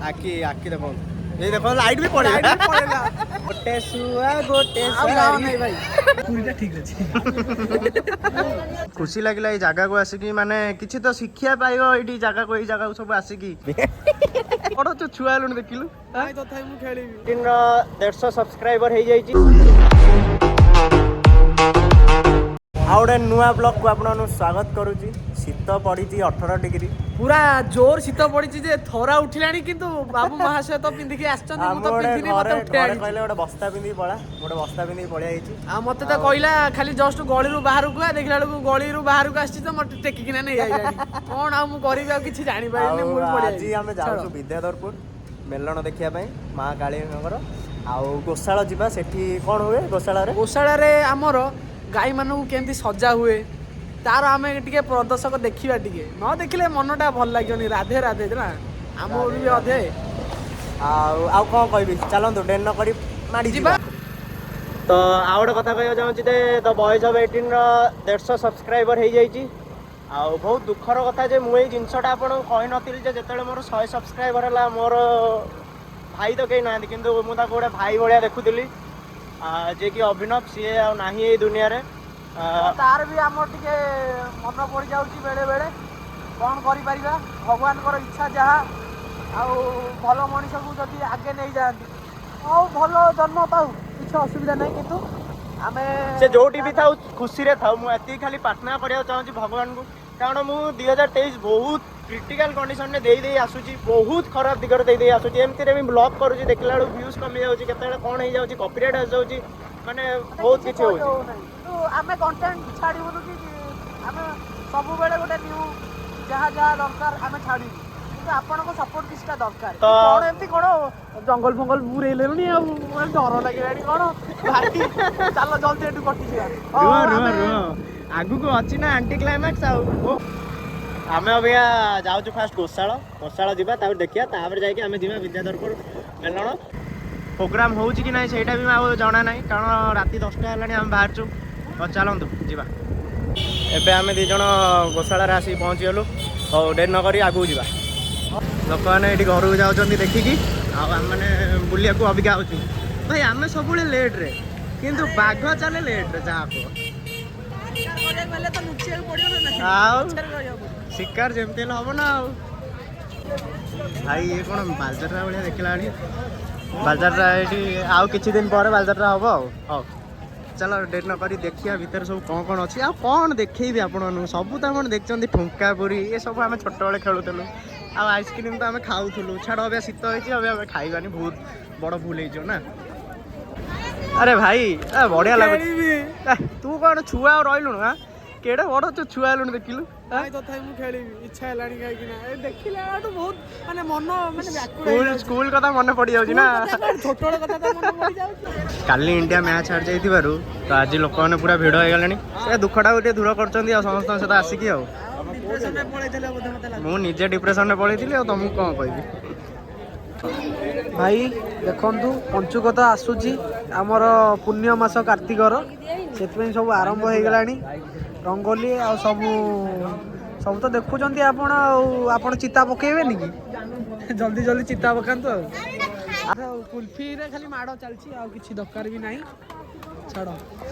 ଆଖି ଆଖି ଦେଖନ୍ତୁ, ଏଇ ଦେଖନ୍ତୁ, ଲାଇଟ୍ ବି ପଳେଇଲା। ଗୋଟେ ଶୁଆ ଗୋଟେ। ଭାଇ, ପୁରୀଟା ଠିକ ଅଛି। ଖୁସି ଲାଗିଲା ଏଇ ଜାଗାକୁ ଆସିକି, ମାନେ କିଛି ତ ଶିକ୍ଷା ପାଇବ ଏଇଠି ଜାଗାକୁ, ଏଇ ଜାଗାକୁ ସବୁ ଆସିକି। ବଡ ତୁ ଛୁଆ ହେଲୁଣି ଦେଖିଲୁ। ତଥାପି ମୁଁ ଖେଳିବି। 150 ସବସ୍କ୍ରାଇବର ହେଇଯାଇଛି। ଆଉ ଗୋଟେ ନୂଆ ବ୍ଲଗକୁ ଆପଣମାନଙ୍କୁ ସ୍ୱାଗତ କରୁଛି। ଶୀତ ପଡ଼ିଛି 18 ଡିଗ୍ରୀ। ପୁରା ଜୋର ଶୀତ ପଡିଛି ଯେ ଥରା ଉଠିଲାଣି, କିନ୍ତୁ ବାବୁ ମହାଶୟ ତ ପିନ୍ଧିକି ଆସିଛନ୍ତି, ମୁଁ ତ ପିନ୍ଧିନି, ମତେ ଉଠେଇ ଘରେ କହିଲେ ଗୋଟେ ବସ୍ତା ପିନ୍ଧିକି ପଳା, ଗୋଟେ ବସ୍ତା ପିନ୍ଧିକି ପଳେଇ ଆଇଛି। ଆଉ ମତେ ତ କହିଲା ଖାଲି ଜଷ୍ଟ ଗଳିରୁ ବାହାରକୁ ଆ, ଦେଖିଲା ବେଳକୁ ଗଳିରୁ ବାହାରକୁ ଆସିଛି ତ ମତେ ଟେକିକିନା ନେଇ ଆଇଲାଣି। କଣ ଆଉ ମୁଁ କରିବି, ଆଉ କିଛି ଜାଣିପାରିଲିନି। ମୁଁ ଆଉ ପଳେଇ ଆଜି ଆମେ ଯାଉଛୁ ବିଦ୍ୟାଧରପୁର ମେଲଣ ଦେଖିବା ପାଇଁ ମା କାଳୀଙ୍କର, ଆଉ ଗୋଶାଳ ଯିବା। ସେଠି କଣ ହୁଏ ଗୋଶାଳାରେ? ଗୋଶାଳାରେ ଆମର ଗାଈମାନଙ୍କୁ କେମିତି ସଜା ହୁଏ ତାର ଆମେ ଟିକେ ପ୍ରଦର୍ଶକ ଦେଖିବା। ଟିକେ ନ ଦେଖିଲେ ମନଟା ଭଲ ଲାଗିବନି। ରାଧେ ରାଧେ ନା ଆମ ବି ଅଧେ। ଆଉ ଆଉ କଣ କହିବି, ଚାଲନ୍ତୁ ଡେରି ନ କରି ମାଡ଼ି ଯିବା। ତ ଆଉ ଗୋଟେ କଥା କହିବାକୁ ଚାହୁଁଛି ଯେ ଦ ବଏଜ୍ ଅଫ୍ 18ର 150 ସବସ୍କ୍ରାଇବର ହେଇଯାଇଛି। ଆଉ ବହୁତ ଦୁଃଖର କଥା ଯେ ମୁଁ ଏଇ ଜିନିଷଟା ଆପଣଙ୍କୁ କହିନଥିଲି ଯେ ଯେତେବେଳେ ମୋର 100 ସବସ୍କ୍ରାଇବର ହେଲା, ମୋର ଭାଇ ତ କେହି ନାହାନ୍ତି, କିନ୍ତୁ ମୁଁ ତାକୁ ଗୋଟେ ଭାଇ ଭଳିଆ ଦେଖୁଥିଲି, ଯିଏକି ଅଭିନବ, ସିଏ ଆଉ ନାହିଁ ଏଇ ଦୁନିଆରେ। ତାର ବି ଆମର ଟିକେ ମନ ପଡ଼ିଯାଉଛି ବେଳେ ବେଳେ। କଣ କରିପାରିବା, ଭଗବାନଙ୍କର ଇଚ୍ଛା ଯାହା। ଆଉ ଭଲ ମଣିଷକୁ ଯଦି ଆଗେ ନେଇଯାଆନ୍ତି, ଆଉ ଭଲ ଜନ୍ମ ପାଉ, କିଛି ଅସୁବିଧା ନାହିଁ। କିନ୍ତୁ ଆମେ ସେ ଯୋଉଠି ବି ଥାଉ, ଖୁସିରେ ଥାଉ, ମୁଁ ଏତିକି ଖାଲି ପ୍ରାର୍ଥନା କରିବାକୁ ଚାହୁଁଛି ଭଗବାନଙ୍କୁ। କାରଣ ମୁଁ 2023 ବହୁତ କ୍ରିଟିକାଲ କଣ୍ଡିସନରେ ଦେଇ ଦେଇ ଆସୁଛି, ବହୁତ ଖରାପ ଦିଗରେ ଦେଇ ଦେଇ ଆସୁଛି। ଏମିତିରେ ବି ବ୍ଲଗ୍ କରୁଛି, ଦେଖିଲା ବେଳକୁ ଭ୍ୟୁଜ୍ କମି ଯାଉଛି, କେତେବେଳେ କ'ଣ ହେଇଯାଉଛି, କପିରାଇଟ୍ ଆସିଯାଉଛି, ମାନେ ବହୁତ କିଛି ହେଉଛି। ହଉନାହିଁ। କିନ୍ତୁ ଆମେ କଣ୍ଟେଣ୍ଟ ଛାଡ଼ିବୁନୁ କି ଆମେ ସବୁବେଳେ ଗୋଟେ ନ୍ୟୁ ଯାହା ଯାହା ଦରକାର ଆମେ ଛାଡ଼ିବୁ, କିନ୍ତୁ ଆପଣଙ୍କ ସପୋର୍ଟ କିଛିଟା ଦରକାର। କଣ ଏମିତି କଣ ଜଙ୍ଗଲ ଫଙ୍ଗଲ ପୁରେଇଲେଣି, ଆଉ ମାନେ ଡର ଲାଗିଲାଣି କଣ ଭାଇ। ଚାଲ ଜଲ୍ଦି ଏଠୁ କଟିଯିବା। ରୁହ ରୁହ ରୁହ, ଆଗକୁ ଅଛି ନା ଆଣ୍ଟି କ୍ଲାଇମାକ୍ସ। ଆଉ ଆମେ ଅବିକା ଯାଉଛୁ ଫାଷ୍ଟ ଗୋଶାଳ। ଗୋଶାଳ ଯିବା, ତାପରେ ଦେଖିବା, ତାପରେ ଯାଇକି ଆମେ ଯିବା ବିଦ୍ୟାଧରପୁର ମେଲଣ। ପ୍ରୋଗ୍ରାମ ହେଉଛି କି ନାହିଁ ସେଇଟା ବି ଆଉ ଜଣା ନାହିଁ, କାରଣ ରାତି 10ଟା ହେଲାଣି ଆମେ ବାହାରିଛୁ। ହଉ ଚାଲନ୍ତୁ ଯିବା। ଏବେ ଆମେ ଦୁଇ ଜଣ ଗୋଶାଳାରେ ଆସିକି ପହଞ୍ଚିଗଲୁ। ହଉ, ଡେରି ନ କରି ଆଗକୁ ଯିବା। ଲୋକମାନେ ଏଇଠି ଘରକୁ ଯାଉଛନ୍ତି ଦେଖିକି, ଆଉ ଆମେମାନେ ବୁଲିବାକୁ ଅବିକା ଆଉଛୁ। ଭାଇ, ଆମେ ସବୁବେଳେ ଲେଟ୍ରେ, କିନ୍ତୁ ବାଘ ଚାଲେ ଲେଟ୍ରେ, ଯାହା କୁହ। ଶିକାର କରିବାକୁ ହେଲେ ତ ଲୁଚିବାକୁ ପଡିବ ନା ନାହିଁ? ଆଉ ପଛରେ ରହିବାକୁ ପଡିବ। ଶିକାର ଯେମିତି ହେଲେ ହବ ନା। ଆଉ ଭାଇ, ଇଏ କ'ଣ ବାଲିଯାତ୍ରା ଭଳିଆ ଦେଖିଲାଣି? ବାଲିଯାତ୍ରା ଏଇଠି ଆଉ କିଛି ଦିନ ପରେ ବାଲିଯାତ୍ରା ହବ। ଆଉ ହଉ ଚାଲ, ଡେରି ନ କରି ଦେଖିବା ଭିତରେ ସବୁ କ'ଣ କ'ଣ ଅଛି। ଆଉ କ'ଣ ଦେଖେଇବି ଆପଣମାନଙ୍କୁ, ସବୁ ତ ଆପଣ ଦେଖିଛନ୍ତି। ଠୁଙ୍କା ପୁରୀ ଏ ସବୁ ଆମେ ଛୋଟବେଳେ ଖେଳୁଥିଲୁ, ଆଉ ଆଇସ୍କ୍ରିମ୍ ତ ଆମେ ଖାଉଥିଲୁ। ଛାଡ଼, ଏବେ ଶୀତ ହେଇଛି, ଏବେ ଆମେ ଖାଇବାନି, ବହୁତ ବଡ଼ ଭୁଲ ହେଇଯିବ ନା। ଆରେ ଭାଇ, ଏ ବଢ଼ିଆ ଲାଗୁଛି। ଖେଳିବି। ଏ, ତୁ କ'ଣ ଛୁଆ ଆଉ ରହିଲୁଣୁ? ଆଁ, କେଡ଼େ ବଡ଼ ତୁ ଛୁଆ ହେଲୁଣି ଦେଖିଲୁ। ଭାଇ, ତଥାପି ମୁଁ ଖେଳିବି, ଇଚ୍ଛା ହେଲାଣି। କାହିଁକି ନା ଏ ଦେଖିଲା ବେଳଠୁ ବହୁତ ମାନେ ମନ ମାନେ ବ୍ୟାକୁଳ ସ୍କୁଲ ହେଇଯାଉଛି। ସ୍କୁଲ କଥା ମନେ ପଡ଼ିଯାଉଛି ନା? ସ୍କୁଲ କଥା କଣ, ଛୋଟବେଳ କଥା ତ ମନେ ପଡ଼ିଯାଉଛି। କାଲି ଇଣ୍ଡିଆ ମ୍ୟାଚ୍ ହାରି ଯାଇଥିବାରୁ ତ ଆଜି ଲୋକମାନେ ପୁରା ଭିଡ଼ ହେଇଗଲେଣି। ସେ ଦୁଃଖଟାକୁ ଟିକେ ଦୂର କରୁଛନ୍ତି ଆଉ ସମସ୍ତଙ୍କ ସହିତ ଆସିକି। ଆଉ ଡିପ୍ରେସନରେ ପଳେଇଥିଲେ ବୋଧେ ମତେ ଲାଗୁଛି। ମୁଁ ନିଜେ ଡିପ୍ରେସନରେ ପଳେଇଥିଲି, ଆଉ ତମକୁ କ'ଣ କହିବି। ଭାଇ ଦେଖନ୍ତୁ, ପଞ୍ଚୁକ ତ ଆସୁଛି ଆମର ପୁଣ୍ୟ ମାସ କାର୍ତ୍ତିକର, ସେଥିପାଇଁ ସବୁ ଆରମ୍ଭ ହେଇଗଲାଣି ରଙ୍ଗୋଲି ଆଉ ସବୁ। ସବୁ ତ ଦେଖୁଛନ୍ତି ଆପଣ। ଆଉ ଆପଣ ଚିତା ପକେଇବେନି କି? ଜଲ୍ଦି ଜଲ୍ଦି ଚିତା ପକାନ୍ତୁ। ଆଉ କୁଲଫିରେ ଖାଲି ମାଡ଼ ଚାଲିଛି, ଆଉ କିଛି ଦରକାର ବି ନାହିଁ, ଛାଡ଼।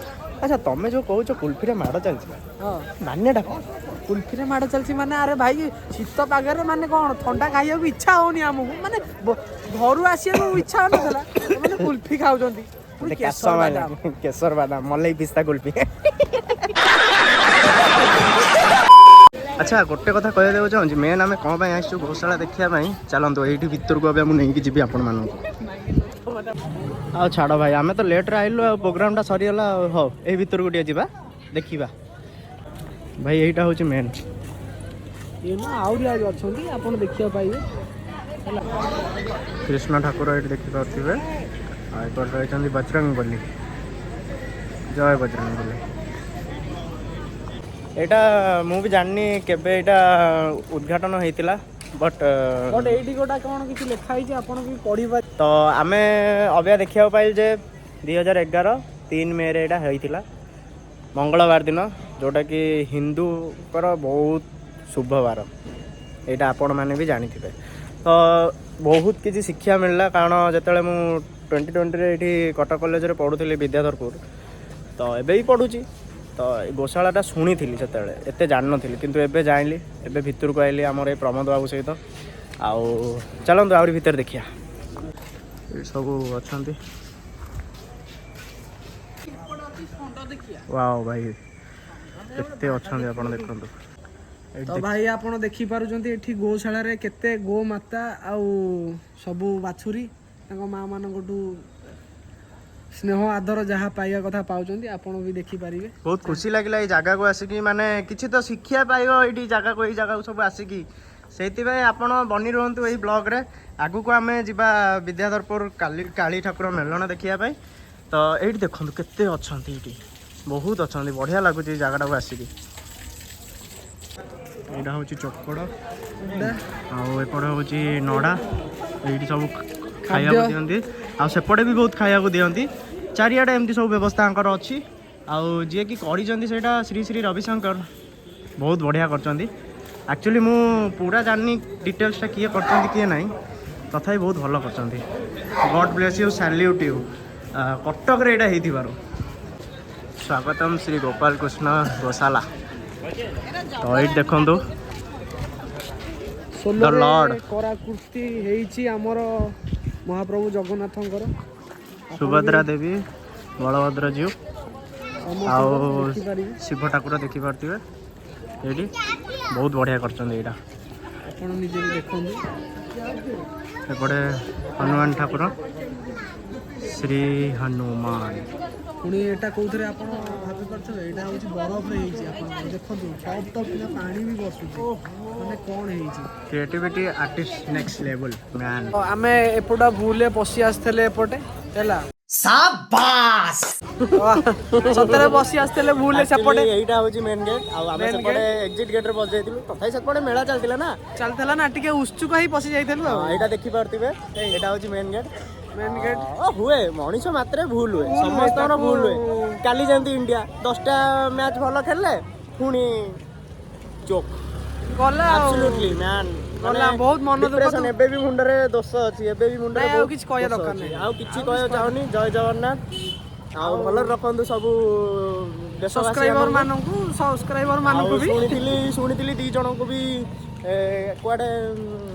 ଆଚ୍ଛା, ତମେ ଯୋଉ କହୁଛ କୁଲଫିରେ ମାଡ଼ ଚାଲିଛି, ମାନେଟା କ'ଣ? କୁଲଫିରେ ମାଡ଼ ଚାଲିଛି ମାନେ, ଆରେ ଭାଇ, ଶୀତ ପାଗରେ ମାନେ କ'ଣ ଥଣ୍ଡା ଖାଇବାକୁ ଇଚ୍ଛା ହଉନି ଆମକୁ, ମାନେ ଘରୁ ଆସିବାକୁ ଇଚ୍ଛା ହଉନଥିଲା, ମାନେ କୁଲଫି ଖାଉଛନ୍ତି ପୁଣି। ମତେ କେଶର ବାଦାମ। କେଶର ବାଦାମ ମଲେଇ ପିସ୍ତା କୁଲଫି। ଆଚ୍ଛା, ଗୋଟେ କଥା କହିବାକୁ ଚାହୁଁଛି, ମେନ୍ ଆମେ କ'ଣ ପାଇଁ ଆସିଛୁ ଗୋଶାଳା ଦେଖିବା ପାଇଁ। ଚାଲନ୍ତୁ, ଏଇଠି ଭିତରକୁ ଏବେ ମୁଁ ନେଇକି ଯିବି ଆପଣମାନଙ୍କୁ। ଆଉ ଛାଡ଼ ଭାଇ, ଆମେ ତ ଲେଟ୍ରେ ଆଇଲୁ ଆଉ ପ୍ରୋଗ୍ରାମଟା ସରିଗଲା। ଆଉ ହଉ, ଏଇ ଭିତରକୁ ଟିକେ ଯିବା, ଦେଖିବା। ଭାଇ, ଏଇଟା ହେଉଛି ମେନ୍। ଇଏ ନା, ଆହୁରି ଆହୁରି ଅଛନ୍ତି, ଆପଣ ଦେଖିବାକୁ ପାଇବେ ହେଲା। କୃଷ୍ଣ ଠାକୁର ଏଇଠି ଦେଖିପାରୁଥିବେ, ଆଉ ଏପଟେ ରହିଛନ୍ତି ବଜରଙ୍ଗ ବଲି। ଜୟ ବଜରଙ୍ଗ ବଲି। ଏଇଟା ମୁଁ ବି ଜାଣିନି କେବେ ଏଇଟା ଉଦ୍ଘାଟନ ହେଇଥିଲା, ବଟ୍ ବଟ୍ ଏଇଠି ଗୋଟା କ'ଣ କିଛି ଲେଖା ହେଇଛି, ଆପଣ ବି ପଢିପାରିବେ। ତ ଆମେ ଅବିକା ଦେଖିବାକୁ ପାଇଲୁ ଯେ 2011 3 ମେରେ ଏଇଟା ହେଇଥିଲା, ମଙ୍ଗଳବାର ଦିନ, ଯେଉଁଟାକି ହିନ୍ଦୁଙ୍କର ବହୁତ ଶୁଭ ବାର। ଏଇଟା ଆପଣମାନେ ବି ଜାଣିଥିବେ। ତ ବହୁତ କିଛି ଶିକ୍ଷା ମିଳିଲା, କାରଣ ଯେତେବେଳେ ମୁଁ 2020ରେ ଏଇଠି କଟକ କଲେଜରେ ପଢ଼ୁଥିଲି ବିଦ୍ୟାଧରପୁର, ତ ଏବେ ବି ପଢ଼ୁଛି। ତ ଏ ଗୋଶାଳାଟା ଶୁଣିଥିଲି ସେତେବେଳେ, ଏତେ ଜାଣିନଥିଲି, କିନ୍ତୁ ଏବେ ଜାଣିଲି। ଏବେ ଭିତରକୁ ଆଇଲି ଆମର ଏ ପ୍ରମୋଦ ବାବୁ ସହିତ। ଆଉ ଚାଲନ୍ତୁ, ଆହୁରି ଭିତରେ ଦେଖିବା। ଏଇଠି ସବୁ ଅଛନ୍ତି। ୱାଓ ଭାଇ, କେତେ ଅଛନ୍ତି ଆପଣ ଦେଖନ୍ତୁ ଏଇଠି। ତ ଭାଇ, ଆପଣ ଦେଖିପାରୁଛନ୍ତି ଏଠି ଗୋଶାଳାରେ କେତେ ଗୋ ମାତା ଆଉ ସବୁ ବାଛୁରୀ ତାଙ୍କ ମା ମାନଙ୍କଠୁ ସ୍ନେହ ଆଦର ଯାହା ପାଇବା କଥା ପାଉଛନ୍ତି। ଆପଣ ବି ଦେଖିପାରିବେ। ବହୁତ ଖୁସି ଲାଗିଲା ଏଇ ଜାଗାକୁ ଆସିକି। ମାନେ କିଛି ତ ଶିକ୍ଷା ପାଇବ ଏଇଠି ଜାଗାକୁ, ଏଇ ଜାଗାକୁ ସବୁ ଆସିକି। ସେଇଥିପାଇଁ ଆପଣ ବନି ରୁହନ୍ତୁ ଏଇ ବ୍ଲଗରେ। ଆଗକୁ ଆମେ ଯିବା ବିଦ୍ୟାଧରପୁର କାଲି କାଳୀ ଠାକୁର ମେଳଣ ଦେଖିବା ପାଇଁ। ତ ଏଇଠି ଦେଖନ୍ତୁ କେତେ ଅଛନ୍ତି, ଏଇଠି ବହୁତ ଅଛନ୍ତି। ବଢ଼ିଆ ଲାଗୁଛି ଏଇ ଜାଗାଟାକୁ ଆସିକି। ଏଇଟା ହେଉଛି ଚୋକଡ଼ ଆଉ ଏପଟେ ହେଉଛି ନଡ଼ା। ଏଇଠି ସବୁ ଖାଇବାକୁ ଦିଅନ୍ତି ଆଉ ସେପଟେ ବି ବହୁତ ଖାଇବାକୁ ଦିଅନ୍ତି। ଚାରିଆଡ଼େ ଏମିତି ସବୁ ବ୍ୟବସ୍ଥା ଆଙ୍କର ଅଛି। ଆଉ ଯିଏକି କରିଛନ୍ତି ସେଇଟା ଶ୍ରୀ ଶ୍ରୀ ରବିଶଙ୍କର, ବହୁତ ବଢ଼ିଆ କରିଛନ୍ତି। ଆକ୍ଚୁଆଲି ମୁଁ ପୁରା ଜାଣିନି ଡିଟେଲ୍ସଟା, କିଏ କରିଛନ୍ତି କିଏ ନାହିଁ, ତଥାପି ବହୁତ ଭଲ କରିଛନ୍ତି। God bless you, salute you, କଟକରେ ଏଇଟା ହେଇଥିବାରୁ। ସ୍ୱାଗତମ ଶ୍ରୀ ଗୋପାଳ କୃଷ୍ଣ ଗୋଶାଲା। ତ ଏଇଠି ଦେଖନ୍ତୁ। ସୋଲରେ Lord. କରାକୃତି ହେଇଛି ଆମର ମହାପ୍ରଭୁ ଜଗନ୍ନାଥଙ୍କର। ଆପଣ ସୁଭଦ୍ରା ବି ଦେବୀ, ବଳଭଦ୍ର ଜୀଉ ସମସ୍ତଙ୍କର ଆଉ ଦେଖିପାରିବେ। ଶିବ ଠାକୁର ଦେଖିପାରୁଥିବେ ଏଇଠି। ବହୁତ ବଢ଼ିଆ କରିଛନ୍ତି ଏଇଟା। ଆପଣ ନିଜେ ବି ଦେଖନ୍ତୁ। ଏପଟେ ହନୁମାନ ଠାକୁର, ଶ୍ରୀ ହନୁମାନ। ପୁଣି ଏଇଟା କୋଉଥିରେ ଆପଣ ଭାବି ପାରୁଥିବେ? ଏଇଟା ହେଉଛି ବରଫରେ ହେଇଛି। ଆପଣ ଦେଖନ୍ତୁ, ଟପ୍ ଟପ୍ କିନା ପାଣି ବି ବର୍ଷୁଛି। ମାନେ କ'ଣ ହେଇଛି? Creativity, artist next level, man. ତ ଆମେ ଏପଟା ଭୁଲରେ ପଶି ଆସିଥିଲେ ଏପଟେ, ହେଲା? ସତରେ ବସି ଆସିଥିଲେ ଭୁଲରେ ସେପଟେ। ଏଇଟା ହଉଛି ମେନ୍ ଗେଟ୍ ଆଉ ଆମେ Main ସେପଟେ ଏକ୍ଜିଟ୍ ଗେଟ୍ ରେ ପଶି ଯାଇଥିଲୁ। ତଥାପି ସେପଟେ ମେଳା ଚାଲିଥିଲା ନା। ଚାଲିଥିଲା ନା, ଟିକେ ଉତ୍ସୁକ ହେଇ ପଶି ଯାଇଥିଲୁ ଆଉ। ହଁ, ଏଇଟା ଦେଖିପାରୁଥିବେ, ଏଇଟା ହଉଛି ମେନ୍ ଗେଟ୍। Main gate. ହୁଏ, ମଣିଷ ମାତ୍ରେ ଭୁଲ ହୁଏ। ଭୁଲ ହୁଏ, ସମସ୍ତଙ୍କର ଭୁଲ ହୁଏ। କାଲି ଯେମିତି ଇଣ୍ଡିଆ 10ଟା ମ୍ୟାଚ୍ ଭଲ ଖେଳିଲେ, ପୁଣି ଚୋକ୍। ଗଲା ଆଉ। Absolutely man. ଗଲା, ବହୁତ ମନ ଦୁଃଖ ଡିପ୍ରେସନ। ଏବେ ବି ମୁଣ୍ଡରେ ଦୋଷ ଅଛି, ଏବେ ବି ମୁଣ୍ଡରେ ନାଇଁ, ଆଉ ବହୁତ କିଛି କହିବା ଦୋଷ ଦରକାର ଅଛି। ନାହିଁ। ଆଉ କିଛି କହିବାକୁ ଚାହୁଁନି। ଜୟ ଜଗନ୍ନାଥ ଆଉ ଭଲରେ ରଖନ୍ତୁ ସବୁ ସବସ୍କ୍ରାଇବର ମାନଙ୍କୁ, ସବସ୍କ୍ରାଇବର ମାନଙ୍କୁ ଆଉ ବି। ଶୁଣିଥିଲି ଦି ଜଣଙ୍କୁ ବି କୁଆଡେ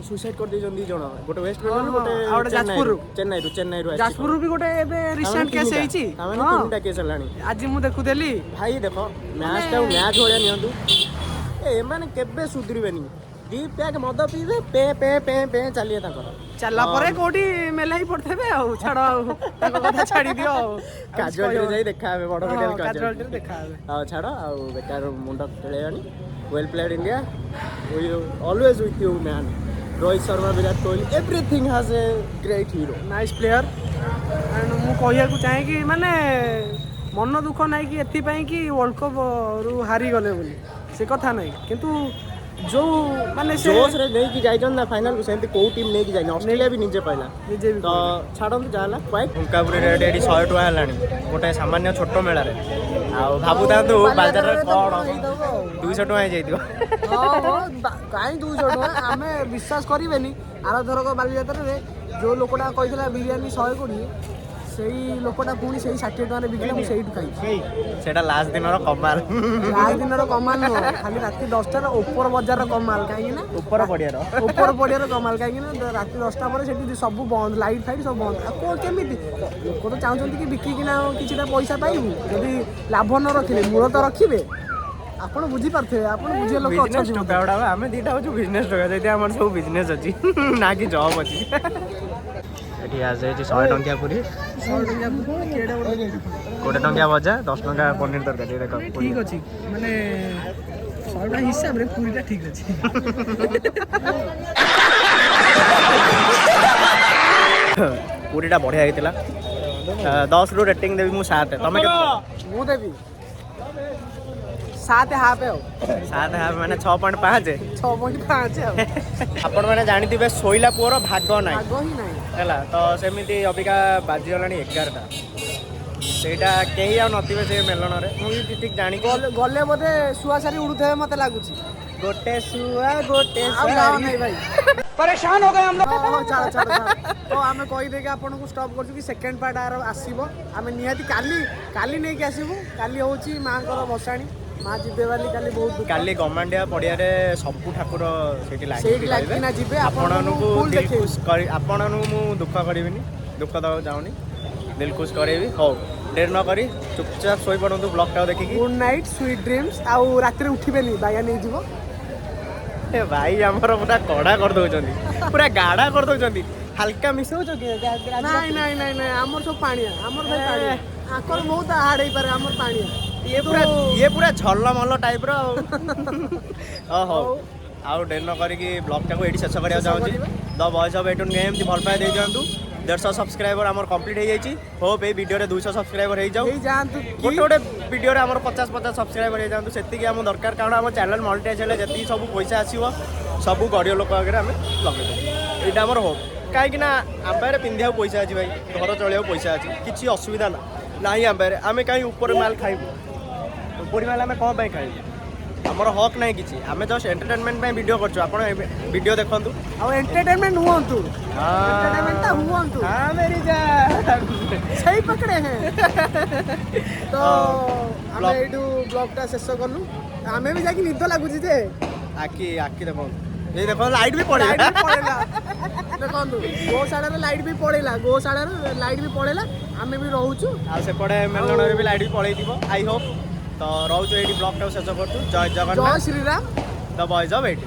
ସୁଇସାଇଡ୍ କରିଦେଇଛନ୍ତି ଦି ଜଣ। ଗୋଟେ ୱେଷ୍ଟ ବେଙ୍ଗଲ, ଗୋଟେ ଆଉ ଗୋଟେ ଯାଜପୁରରୁ। ଚେନ୍ନାଇରୁ ଆସିଛି। ଯାଜପୁରରୁ ବି ଗୋଟେ ଏବେ ରିସେଣ୍ଟ କେସ୍ ହେଇଛି। ତାମାନେ ତିନିଟା କେସ୍ ହେଲାଣି। ଆଜି ମୁଁ ଦେଖୁଥିଲି। ଭାଇ ଦେଖ, ମ୍ୟାଚ୍ ଟାକୁ ମ୍ୟାଚ୍ ଭଳିଆ ନିଅନ୍ତୁ। ଏମାନେ କେବେ ସୁଧୁରିବେନି। ଦି ପ୍ୟାକ୍ ମଦ ପିଇବେ, ପେ ପେ ପେ ପେ ଚାଲିବେ ତାଙ୍କର। ଚାଲିଲା ପରେ କୋଉଠି ମେଲା ହେଇ ପଡିଥିବେ। ଆଉ ଛାଡ, ଆଉ ତାଙ୍କ କଥା ଛାଡି ଦିଅ। ଆଉ କିଛି କାଜୁଆଲିଟିରେ କହିହବନି। ଯାଇ ଦେଖା ହେବେ, ବଡ ମେଡିକାଲ। କାଜୁଆଲିଟିରେ ଦେଖା ହେବେ। ଆଉ ଛାଡ, ଆଉ ବେକାର ମୁଣ୍ଡ ଖେଳେଇବାନି। Well played India, we always with you, man. Rohit Sharma, Virat Kohli, everything has a great hero. Nice player. And ମୁଁ କହିବାକୁ ଚାହେଁ କି ମାନେ ମନ ଦୁଃଖ ନାହିଁ କି ଏଥିପାଇଁ କି ୱାର୍ଲଡ କପ୍ ରୁ ହାରିଗଲେ ବୋଲି, ସେ କଥା ନାହିଁ। କିନ୍ତୁ ଯୋଉ ମାନେ ସେ ଜୋସ୍ରେ ନେଇକି ଯାଇଛନ୍ତି ନା ଫାଇନାଲକୁ, ସେମିତି କୋଉ ଟିମ୍ ନେଇକି ଯାଇନି। ଅଷ୍ଟ୍ରେଲିଆ ବି ନିଜେ ପାଇଲା। ନିଜେ ବି ତ ଛାଡ଼ନ୍ତୁ, ଯାହା ହେଲା। ହୁଙ୍କାପୁରୀ ରେଟ୍ ଏଠି 100 ଟଙ୍କା ହେଲାଣି ଗୋଟେ ସାମାନ୍ୟ ଛୋଟ ମେଳାରେ। ଆଉ ଭାବୁଥାନ୍ତୁ ବାଜାରରେ କ'ଣ 200 ଟଙ୍କା ହେଇଯାଇଥିବ। ହଁ, କାହିଁ 200 ଟଙ୍କା? ଆମେ ବିଶ୍ୱାସ କରିବେନି, ଆରଥରକ ବାଲିଯାତ୍ରାରେ ଯୋଉ ଲୋକଟା କହିଥିଲା ବିରିୟାନୀ 120, ସେଇ ଲୋକଟା ପୁଣି ସେଇ 60 ଟଙ୍କାରେ ବିକିଲା। ମୁଁ ସେଇଠୁ ଖାଇଛି। ସେଇଟା ଲାଷ୍ଟ ଦିନର କମାଲ। ଲାଷ୍ଟ ଦିନର କମାଲ ନୁହଁ, ଖାଲି ରାତି 10ଟାର ଉପର ବଜାରର କମାଲ। କାହିଁକି ନା ଉପର ପଡ଼ିଆର। ଉପର ପଡ଼ିଆର କମାଲ। କାହିଁକି ନା ରାତି 10ଟା ପରେ ସେଠି ସବୁ ବନ୍ଦ, ଲାଇଟ୍ ଫାଇଟ୍ ସବୁ ବନ୍ଦ। ଆଉ କ'ଣ କେମିତି ଲୋକ ତ ଚାହୁଁଛନ୍ତି କି ବିକିକିନା ଆଉ କିଛିଟା ପଇସା ପାଇବୁ। ଯଦି ଲାଭ ନ ରଖିଲେ ମୂଳ ତ ରଖିବେ। ଆପଣ ବୁଝିପାରୁଥିବେ, ଆପଣ ବୁଝିବା ଲୋକ ବିଜନେସ୍ ଅଛନ୍ତି। ଟୋକା ଗୁଡ଼ାକ। ଆମେ ଦିଟା ହଉଛୁ ବିଜନେସ୍ ଟୋକା, ସେଇଥିପାଇଁ ଆମର ସବୁ ବିଜନେସ୍ ଅଛି ନା କି ଜବ୍ ଅଛି। ଏଠି ଆସିଯାଇଛି 100 ଟଙ୍କିଆ ପୁରୀ, 100 ଟଙ୍କିଆ କେଡ଼େ ବଡ଼ 20 ଟଙ୍କିଆ ଭଜା, 10 ଟଙ୍କା ପନିର ତରକାରୀ। ଦେଖ। ଠିକ୍ ଅଛି, ମାନେ 100 ଟଙ୍କା ହିସାବରେ ପୁରୀଟା ଠିକ୍ ଅଛି। ପୁରୀଟା ବଢ଼ିଆ ହେଇଥିଲା। 10ରୁ ରେଟିଂ ଦେବି ମୁଁ 7। ତମେ କେତେ ଦବ? ମୁଁ ଦେବି 7.5 ଆଉ। 7.5 ମାନେ 6.5। 6.5 ଆଉ। ଆପଣମାନେ ଜାଣିଥିବେ, ଶୋଇଲା ପୁଅର ଭାଗ ନାହିଁ। ଆଗ ହିଁ ନାହିଁ। ହେଲା ତ, ସେମିତି ଅବିକା ବାଜିଗଲାଣି 11ଟା। ସେଇଟା କେହି ଆଉ ନଥିବେ ସେ ମେଲଣରେ, ମୁଁ ବି ଠିକ୍ ଜାଣିକି। ଗଲେ ଗଲେ ବୋଧେ ଶୁଆ ସାରି ଉଡୁଥିବେ ମତେ ଲାଗୁଛି। ଗୋଟେ ଶୁଆ ଗୋଟେ ଆଉ ଗାଁ ନାହିଁ ଭାଇ। परेशान हो गए हम लोग। ହଁ, ଛାଡ଼ ଛାଡ଼ ଛାଡ଼। ତ ଆମେ କହିଦେଇକି ଆପଣଙ୍କୁ ଷ୍ଟପ୍ କରୁଛୁ କି ସେକେଣ୍ଡ ପାର୍ଟ ଆର ଆସିବ। ଆମେ ନିହାତି କାଲି କାଲି ନେଇକି ଆସିବୁ। କାଲି ହେଉଛି ମାଆଙ୍କର ଭସାଣି, ମା ଯିବେ ବୋଲି କାଲି ବହୁତ ଦୁଃଖ। କାଲି ଗମାଣ୍ଡିଆ ପଡ଼ିଆରେ ସବୁ ଠାକୁର ସେଇଠି ସେଇଠି ଲାଗିକି ରହିବେ। ଲାଗିକିନା ଯିବେ, ଆପଣଙ୍କୁ ଆପଣଙ୍କୁ full ଦିଲ ଦେଖେଇବୁ। ଖୁସ୍ କରି, ଆପଣଙ୍କୁ ମୁଁ ଦୁଃଖ କରିବିନି, ଦୁଃଖ ଦେବାକୁ ଚାହୁଁନି, ଦିଲ ଖୁସ୍ କରେଇବି। ହଉ, ଡେରି ନ କରି ଚୁପଚାପ ଶୋଇପଡ଼ନ୍ତୁ ବ୍ଲଗ୍ଟାକୁ ଦେଖିକି। Good night, sweet dreams. ଆଉ ରାତିରେ ଉଠିବେନି, ବାୟା ନେଇଯିବ। ଏ ଭାଇ ଆମର ପୁରା କଡ଼ା କରିଦଉଛନ୍ତି, ପୁରା ଗାଢ଼ା କରିଦଉଛନ୍ତି। ହାଲକା ମିଶଉଛ କି? ନାଇଁ ନାଇଁ ନାଇଁ ନାଇଁ, ଆମର ସବୁ ପାଣିଆ। ଆମର ଭାଇ ପାଣିଆ। ଆଙ୍କର ବହୁତ ହାର୍ଡ ହେଇପାରେ, ଆମର ପାଣିଆ। ଇଏ ପୁରା ଝଲମଲ ଟାଇପ୍ର ଆଉ। ଓ ହଉ, ଆଉ ଡେରି ନ କରିକି ବ୍ଲଗ୍ଟାକୁ ଏଇଠି ଶେଷ କରିବାକୁ ଶେଷ ଚାହୁଁଛି। କରିବା। ଦ ଭଏସ୍ ଅଫ୍ ଏଟୁନ୍ ଏମିତି ଭଲ ପାଇବା ଦେଇଦିଅନ୍ତୁ। 150 ସବସ୍କ୍ରାଇବର ଆମର କମ୍ପ୍ଲିଟ୍ ହେଇଯାଇଛି। ହୋପ୍ ଏଇ ଭିଡ଼ିଓରେ 200 ସବସ୍କ୍ରାଇବର ହେଇଯାଉ। ହେଇଯାଆନ୍ତୁ କି। ଗୋଟେ ଗୋଟେ ଭିଡ଼ିଓରେ ଆମର 50 50 ସବସ୍କ୍ରାଇବର ହେଇଯାଆନ୍ତୁ, ସେତିକି ଆମ ଦରକାର। କାରଣ ଆମ ଚ୍ୟାନେଲ୍ ମନିଟାଇଜ୍ ହେଲେ ଯେତିକି ସବୁ ପଇସା ଆସିବ, ସବୁ ଗରିବ ଲୋକ ଆଗରେ ଆମେ ଲଗେଇଦେବୁ। ଏଇଟା ଆମର ହୋପ୍। କାହିଁକି ନା ଆମ ପାଖରେ ପିନ୍ଧିବାକୁ ପଇସା ଅଛି ଭାଇ, ଘର ଚଳିବାକୁ ପଇସା ଅଛି, କିଛି ଅସୁବିଧା ନା ନାହିଁ ଆମ ପାଖରେ। ଆମେ କାହିଁ ଉପରେ ମାଲ ଖାଇବୁ? ଉପରି ମାଲ ଆମେ କ'ଣ ପାଇଁ ଖାଇବୁ? ଆମର ହକ୍ ନାହିଁ କିଛି। ଆମେ ଜଷ୍ଟ ଏଣ୍ଟରଟେନମେଣ୍ଟ ପାଇଁ ଭିଡ଼ିଓ କରୁଛୁ। ଆପଣ ଭିଡ଼ିଓ ଦେଖନ୍ତୁ। ଆଉ ଏଣ୍ଟରଟେନମେଣ୍ଟ ହୁଅନ୍ତୁ, ଏଣ୍ଟରଟେନମେଣ୍ଟଟା ହୁଅନ୍ତୁ। ହଁ, ମେରି ଜାନ୍। ସେଇ ପକଡ଼େ ହେଁ ତ। ଆମେ ଏଇଠୁ ବ୍ଲଗଟା ଶେଷ କଲୁ। ଆମେ ବି ଯାଇକି ନିଦ ଲାଗୁଛି ଯେ। ଆଖି ଆଖି ଦେଖନ୍ତୁ, ଏଇ ଦେଖନ୍ତୁ, ଲାଇଟ୍ ବି ପଳେଇଲା। ଲାଇଟ୍ ବି ପଳେଇଲା। ଦେଖନ୍ତୁ, ଗୋଶାଳାରେ ଲାଇଟ୍ ବି ପଳେଇଲା, ଗୋଶାଳାରେ ଲାଇଟ୍ ବି ପଳେଇଲା। ଆମେ ବି ରହୁଛୁ। ଆଉ ସେପଟେ ମେଲଣରେ ବି ଲାଇଟ୍ ବି ପଳେଇଥିବ, I Hope. ତ ରହୁଛୁ, ଏଇଠି ବ୍ଲଗଟାକୁ ଶେଷ କରୁଛୁ। ଜୟ ଜୟ ଜଗନ୍ନାଥ। ଶ୍ରୀରାମ। ଦ ଭଏସ୍ ଅଫ୍ ଏଇଠି।